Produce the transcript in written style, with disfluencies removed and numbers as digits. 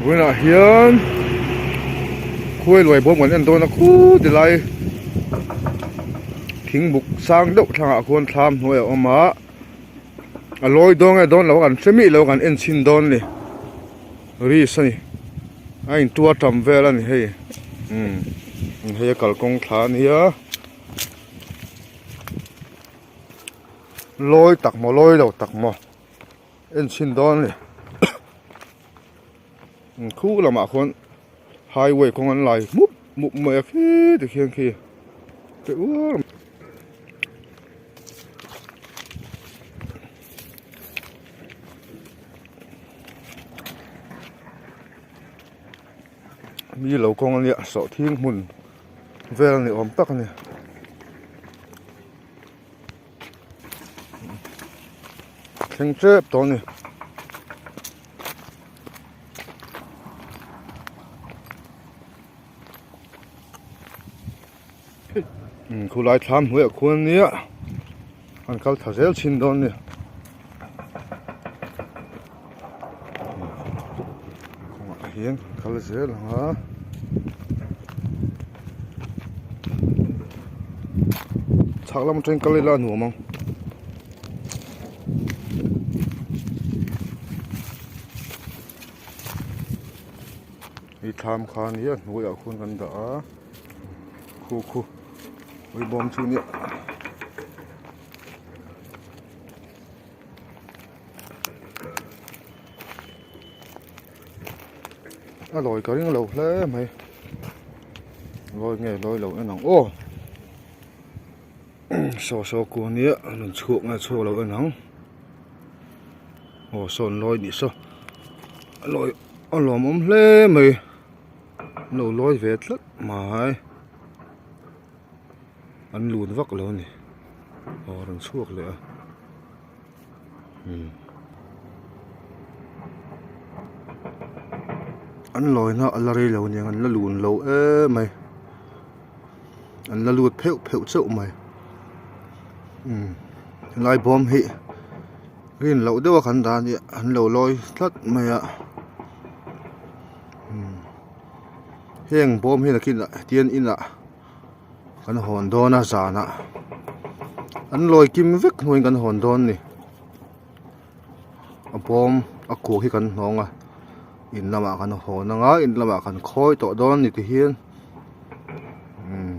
Vawiinah hian khuai luai bawm kan en dawn a khu ti lai thing buk sang deuh thlangah khuan thlam hnuai a awm a a lawi dawn nge dawn lo kan hre miah lo kan en chhin dawn a ni risk a ni a intuar tam vel a ni hei umm hei a kalkawng thla a nia. Lawi tak maw lawi lo tak maw en chhin dawn a ni khu lamah khuan highway kawng an lai mup mup mai a khi tikhian khi te uar mi lo kawng a nia sawhthing hmun vel ni awm tak a ni. Thleng tep tawh a ni. Khulai thlam hnuaiah khuan nia an kal tha zel thin dawn a ni. Kawngah hian kan kal zel ang a. Chhak lam atangin kal ila a nuam ang. Hei thlam kha a nia hnuaiah khuan kan dah a khu khu ui bawm chu nia. A lawi ka ring lo hle mai lawi nge lawi lo en ang aw saw saw kuang nia a rawn chhuak nge chhuak lo en ang aw sawn lawi nih saw a lawi a lawmawm hle mai an lo lawi ve tlat mai an lun vak lo a ni aw a rawn chhuak leh a. An lawina a la rei lo aniang an la lun lo em mai an la lut pheuh pheuh chauh mai umm helai bawm hi rin loh deuh a kan dah ania an lo lawi tlat mai a umm heng bawm hi nakinah tian inah. Kan hawn dawn a zanah an lawi kim vek hnuaiin kan hawn dawn a ni a bawm a kua hi kan hnawng a in lamah kan hawn ang a in lamah kan khawi tawh dawn a ni tihian umm.